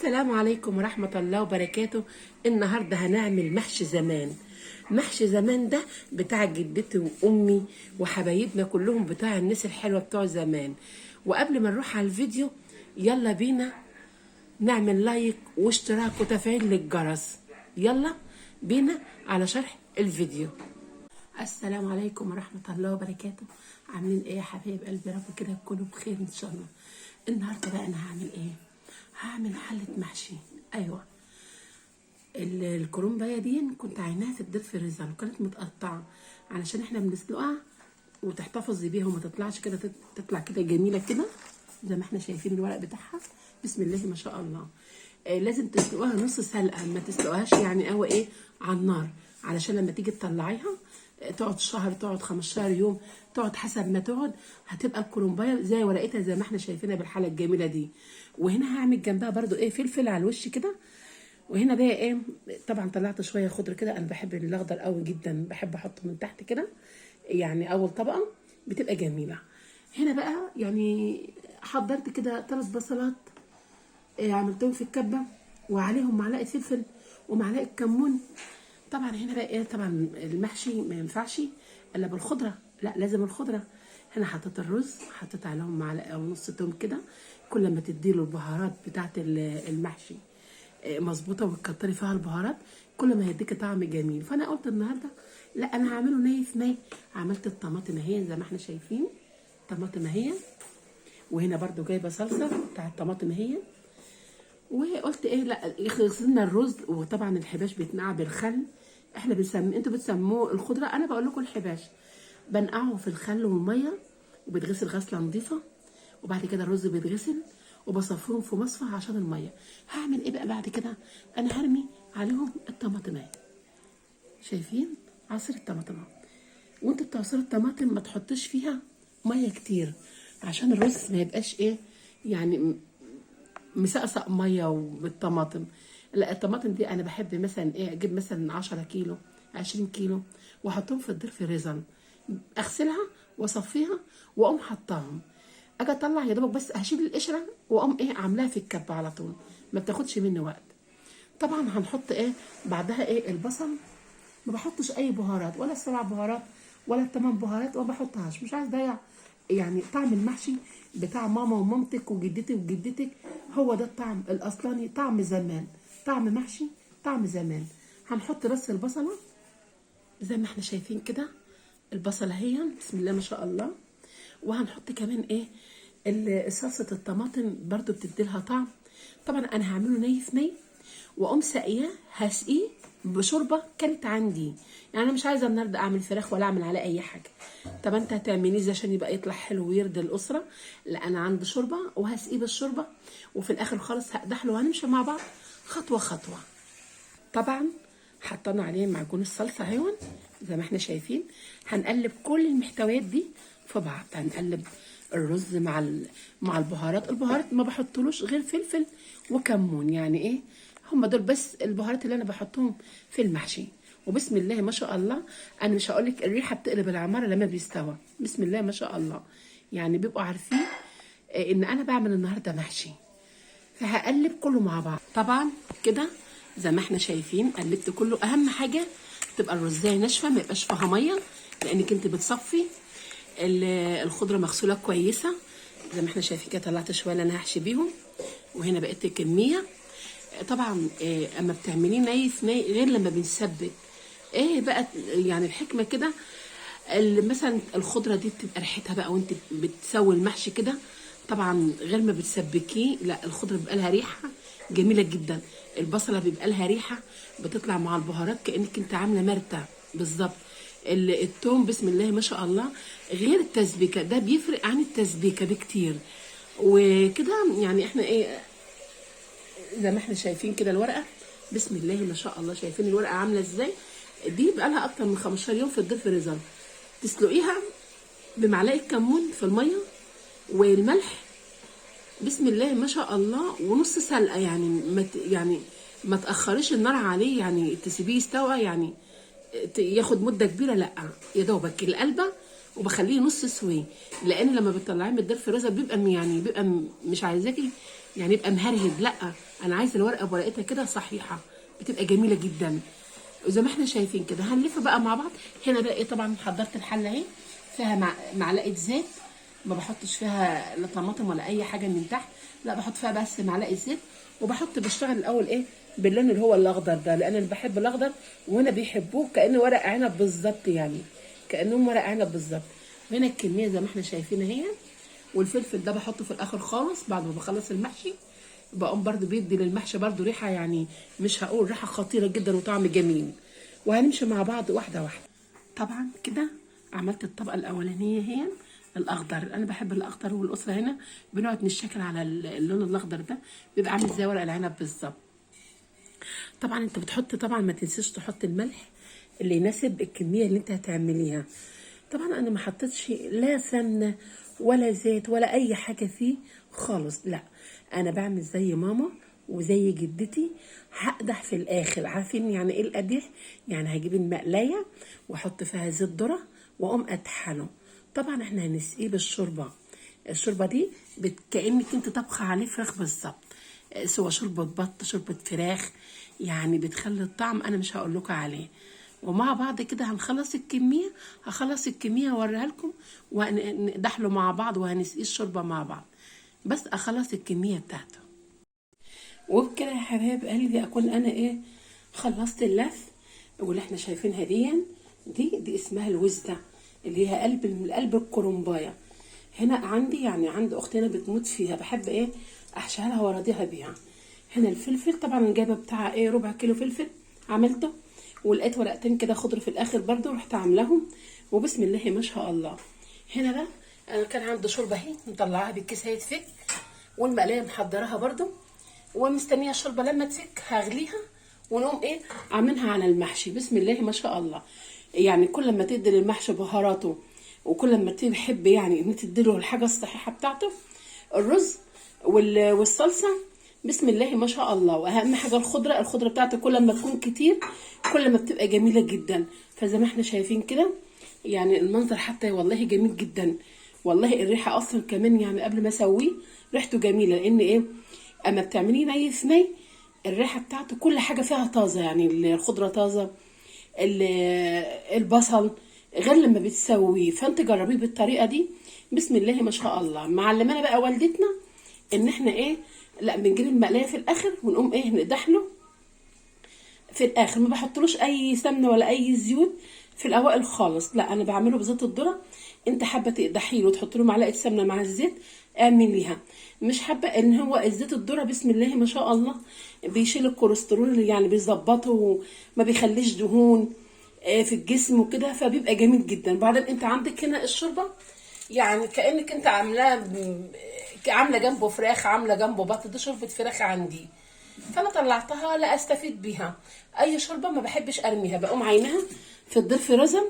السلام عليكم ورحمة الله وبركاته. النهاردة هنعمل محشي زمان. محشي زمان ده بتاع جدتي وأمي وحبايبنا كلهم، بتاع الناس الحلوة بتوع زمان. وقبل ما نروح على الفيديو يلا بينا نعمل لايك واشتراك وتفعيل للجرس. يلا بينا على شرح الفيديو. السلام عليكم ورحمة الله وبركاته. عاملين ايه يا حبايب قلبي؟ رب كده تكونوا بخير ان شاء الله. النهارده بقى انا هعمل ايه؟ هعمل حلة محشي. ايوه، الكرنبايه دي كنت عيناها في ال deep freezer وكانت متقطعه علشان احنا بنسلقها وتحتفظي بيها وما تطلعش كده، تطلع كده جميلة كده زي ما احنا شايفين الورق بتاعها، بسم الله ما شاء الله. لازم تسلقوها نص سلقه، ما تسلقوهاش يعني قوي ايه على النار، علشان لما تيجي تطلعيها تقعد شهر، تقعد 15 يوم، تقعد حسب ما تقعد، هتبقى الكرنبايه زي ورقتها زي ما احنا شايفينها بالحالة الجميلة دي. وهنا هعمل جنبها برضو ايه فلفل على الوش كده. وهنا بقى ايه، طبعا طلعت شوية خضر كده، انا بحب الاخضر قوي جدا، بحب احطه من تحت كده، يعني اول طبقه بتبقى جميلة. هنا بقى يعني حضرت كده 3 بصلات، عملتهم في الكبه وعليهم معلقه فلفل ومعلقة كمون. طبعا هنا بقى ايه، طبعا المحشي ما ينفعش الا بالخضره، لا لازم الخضرة. هنا حطيت الرز، حطيت عليهم معلقه ونص توم كده، كل ما تديله البهارات بتاعت المحشي مظبوطة وتكتري فيها البهارات كل ما هيديكي طعم جميل. فانا قلت النهارده لا انا هعمله ني في ني. عملت الطماطم اهي زي ما احنا شايفين، طماطم اهي، وهنا برضو جايبه صلصه بتاعت الطماطم اهي. وقلت ايه، لا غسلنا الرز، وطبعا الحباش بيتنقع بالخل، احنا بنسميه، انتوا بتسموه الخضرة، انا بقول لكم الحباش. بنقعه في الخل والمية وبيتغسل غسله نظيفة، وبعد كده الرز بيتغسل وبصفيهم في مصفى عشان المية. هعمل ايه بقى بعد كده؟ انا هرمي عليهم الطماطمات، شايفين عصير الطماطمات. وانت بتعصري الطماطم ما تحطيش فيها مية كتير عشان الرز ما يبقاش ايه يعني مسقسق مية وبالطماطم. لا الطماطم دي انا بحب مثلا ايه، اجيب مثلا 10 كيلو 20 كيلو واحطهم في ال deep freezer، اغسلها واصفيها واقوم حطاهم، اجي اطلع يا دوبك بس هشيل القشرة واقوم ايه عاملاها في الكبه على طول، ما بتاخدش مني وقت. طبعا هنحط ايه بعدها ايه البصل. ما بحطش اي بهارات، ولا ال7 بهارات ولا ال8 بهارات، ما بحطهاش، مش عايز اضيع يعني طعم المحشي بتاع ماما ومامتك وجدتي وجدتك. هو ده الطعم الاصلاني، طعم زمان، طعم محشي طعم زمان. هنحط بس البصله زي ما احنا شايفين كده، البصله هي بسم الله ما شاء الله. وهنحط كمان ايه صلصه الطماطم برضو بتديلها طعم. طبعا انا هعمله ني في ني، واقوم ساقياه، هسقيه بشوربه كانت عندي، يعني انا مش عايزه النهارده اعمل فراخ ولا اعمل عليه اي حاجة. طب انت هتعمليه ازاي عشان يبقى يطلع حلو ويرضي الاسرة؟ لا انا عندي شوربة وهسقيه بالشوربه، وفي الاخر خالص هقدح له، وهنمشي مع بعض خطوة خطوة. طبعا حطينا عليه معجون الصلصه اهون زي ما احنا شايفين. هنقلب كل المحتويات دي في بعض، هنقلب الرز مع البهارات. البهارات ما بحطلوش غير فلفل وكمون، يعني ايه هم دول بس البهارات اللي انا بحطهم في المحشي. وبسم الله ما شاء الله، انا مش هقولك الريحة بتقلب العمارة لما بيستوى، بسم الله ما شاء الله، يعني بيبقوا عارفين ان انا بعمل النهارده محشي. فهقلب كله مع بعض. طبعا كده زي ما احنا شايفين قلبت كله. اهم حاجة تبقى الرزايه ناشفة، ما يبقاش فيها مية، لانك انت بتصفي الخضرة مغسوله كويسة زي ما احنا شايفين كده. طلعت شوية اللي انا هحشي بيهم، وهنا بقيت الكمية. طبعا اما بتعمليه ني في ني غير لما بنسبك ايه بقى، يعني الحكمة كده، مثلا الخضرة دي بتبقى ريحتها بقى وانت بتسوي المحشي كده، طبعا غير ما بتسبكيه، لا الخضرة بيبقى لها ريحه جميلة جدا، البصله بيبقى لها ريحه بتطلع مع البهارات كانك انت عامله مرته بالظبط. التوم بسم الله ما شاء الله غير التسبيكه، ده بيفرق عن التسبيكه بكتير. وكده يعني احنا ايه زي ما احنا شايفين كده الورقة بسم الله ما شاء الله، شايفين الورقة عامله ازاي؟ دي بقى لها اكتر من 15 يوم في ال deep freezer. تسلقيها بمعلقه كمون في المية والملح بسم الله ما شاء الله، ونص سلقه، يعني ما تاخريش النار عليه، يعني تسيبيه يستوى، يعني ياخد مده كبيرة، لا يا دوبك القلبه وبخليه نص سويه، لان لما بتطلعيه من ال deep freezer بيبقى يعني بيبقى مش عايزاكي يعني يبقى مهرهد، لا انا عايزه الورقة بورقتها كده صحيحه، بتبقى جميلة جدا. وزي ما احنا شايفين كده هنلف بقى مع بعض. هنا بقى ايه، طبعا حضرت الحلة اهي فيها معلقه زيت، ما بحطش فيها لا طماطم ولا اي حاجة من تحت، لا بحط فيها بس معلقه زيت. وبحط بشتغل الاول ايه باللون اللي هو الاخضر ده، لان انا بحب الاخضر وهنا بيحبوه كانه ورق عنب بالظبط، يعني كانهم ورق عنب بالظبط. هنا الكمية زي ما احنا شايفين اهي. والفلفل ده بحطه في الاخر خالص بعد ما بخلص المحشي، بقوم برده بيدي للمحشي برده ريحه، يعني مش هقول ريحه خطيرة جدا وطعم جميل. وهنمشي مع بعض واحدة واحدة. طبعا كده عملت الطبقة الاولانية هي الاخضر، انا بحب الاخضر، والاسرة هنا بنقعد نشكل على اللون الاخضر ده، بيبقى عامل زي ورق العنب بالظبط. طبعا انت بتحط، طبعا ما تنسيش تحط الملح اللي يناسب الكمية اللي انت هتعمليها. طبعا انا ما حطيتش لا سمنه ولا زيت ولا اي حاجة فيه خالص، لا انا بعمل زي ماما وزي جدتي، هقدح في الاخر. عارفين يعني ايه القديح؟ يعني هجيب المقلايه واحط فيها زيت ذره واقوم اطحنه. طبعا احنا هنسقيه بالشوربه، الشوربة دي كانك انت طبخه عليه فراخ بالظبط، سواء شوربة بط شوربة فراخ، يعني بتخلي الطعم انا مش هقول لكم عليه. ومع بعض كده هنخلص الكمية، هخلص الكمية واوريها لكم، وهنقدح له مع بعض وهنسقيه الشوربة مع بعض، بس اخلص الكمية بتاعته. وبكده يا حبايب قلبي اكون انا ايه خلصت اللف. واللي احنا شايفينها دي اسمها الوزده، اللي هي قلب قلب الكرنبايه. هنا عندي يعني عند اختي هنا بتموت فيها، بحب ايه احشيها لها وراضيها بيها. هنا الفلفل طبعا جايبه بتاع ايه ربع كيلو فلفل عملته، ولقيت ورقتين كده خضر في الاخر برضو رحت عاملاهم، وبسم الله ما شاء الله. هنا بقى انا كان عندي شوربة اهي مطلعاها بالكيس هيتفك، والمقلايه محضراها برضو، ومستنيه الشوربة لما تفك هغليها ونقوم ايه عاملينها على المحشي. بسم الله ما شاء الله. يعني كل ما تدي للمحشي بهاراته، وكل ما تحب يعني ان تديله الحاجة الصحيحة بتاعته، الرز والصلصه بسم الله ما شاء الله. واهم حاجة الخضرة، الخضرة بتاعته كل ما تكون كتير كل ما بتبقى جميلة جدا. فزي ما احنا شايفين كده يعني المنظر حتى والله جميل جدا، والله الريحة اصلا كمان يعني قبل ما اسويه ريحته جميلة، لان ايه اما بتعمليه ني في ني الريحة بتاعته كل حاجة فيها طازة، يعني الخضرة طازة، البصل غير لما بتسويه. فانت جربيه بالطريقة دي بسم الله ما شاء الله. معلمانا بقى والدتنا ان احنا ايه لا بنجيب المقلايه في الاخر ونقوم ايه نقدح له في الاخر، ما بحطلوش اي سمنه ولا اي زيوت في الاوائل خالص، لا انا بعمله بزيت الذرة. انت حابة تقدحيه وتحط له معلقه سمنه مع الزيت اعمليها، مش حابة ان هو الزيت الذرة بسم الله ما شاء الله بيشيل الكوليسترول، يعني بيظبطه ما بيخليش دهون في الجسم وكده، فبيبقى جميل جدا. بعدين انت عندك هنا الشوربة يعني كانك انت عاملاه عامله جنبه فراخ، عامله جنبه بط، دي شوربة فراخ عندي فانا طلعتها لا استفيد بيها. اي شوربة ما بحبش ارميها، بقوم عينها في الضيف رزم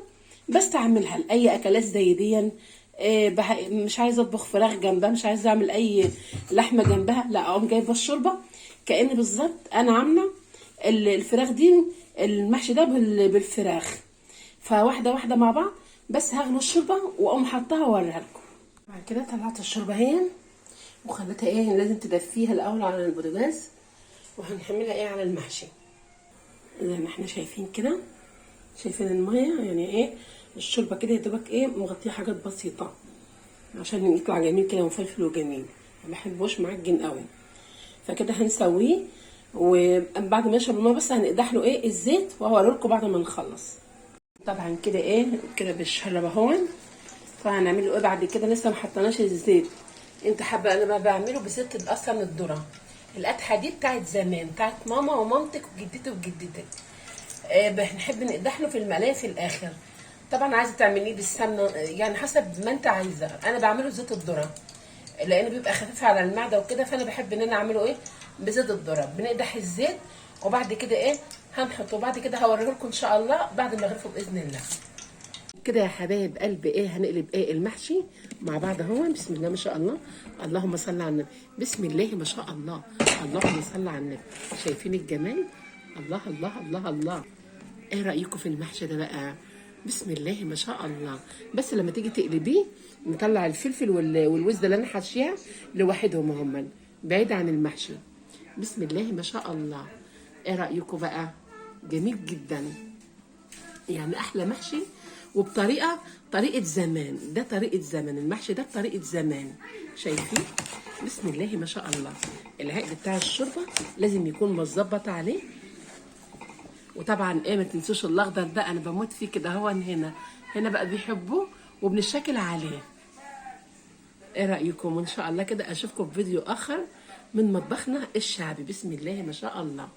بستعملها لاي اكلات زي دي. مش عايزه اطبخ فراخ جنبها، مش عايزه اعمل اي لحمه جنبها، لا اقوم جايبه الشوربة كأن بالظبط انا عامله الفراخ دي، المحشي ده بالفراخ. فواحدة واحدة مع بعض، بس هغلي الشوربة واقوم حطها واوريها لكم. بعد كده طلعت الشوربة اهي وخليتها ايه لازم تدفيها الاول على البوتاجاز، وهنحملها ايه على المحشي زي ما احنا شايفين كده. شايفين المية يعني ايه الشوربة كده يا دوبك ايه مغطيه حاجات بسيطة عشان يطلع جميل كده ومفلفل وجميل، ما بحبوش معجن قوي. فكده هنسويه، وبعد ما يشرب المية بس هنقدح له ايه الزيت، وهوري لكم بعد ما نخلص. طبعا كده ايه كده بالشرب اهو. طبعا هنعمله ايه بعد كده، لسه ما حطيناش الزيت. انت حابة انا بقى بعمله بزيت اصلا الذرة، القدحه دي بتاعت زمان، بتاعت ماما ومامتك وجدتي وجدتك. بنحب نقدح له في المقلايه في الاخر. طبعا عايزه تعمليه بالسمنه يعني حسب ما انت عايزه، انا بعمله زيت الذرة لانه بيبقى خفيف على المعدة وكده، فانا بحب ان انا اعمله ايه بزيت الذرة. بنقدح الزيت وبعد كده ايه هنحطه، وبعد كده هوريه لكم ان شاء الله بعد ما اغرفه باذن الله. كده يا حبايب قلبي ايه هنقلب ايه المحشي مع بعض اهو. بسم الله ما شاء الله، اللهم صل على النبي. بسم الله ما شاء الله، اللهم صل على النبي. شايفين الجمال؟ الله الله الله الله. ايه رايكم في المحشي ده بقى؟ بسم الله ما شاء الله. بس لما تيجي تقلبيه نطلع الفلفل والوزده اللي انا حاشيها لوحدهم هم. بعيد عن المحشي. بسم الله ما شاء الله. ايه رايكم بقى؟ جميل جدا، يعني احلى محشي وبطريقة طريقه زمان. ده طريقه زمان، المحشي ده بطريقة زمان. شايفين؟ بسم الله ما شاء الله. العقد بتاع الشوربة لازم يكون متظبط عليه. وطبعا ايه، ما تنسوش الاخضر ده، انا بموت فيه كده. هو هنا بقى بيحبوه وبنشكل عليه. ايه رايكم؟ وان شاء الله كده اشوفكم في فيديو اخر من مطبخنا الشعبي. بسم الله ما شاء الله.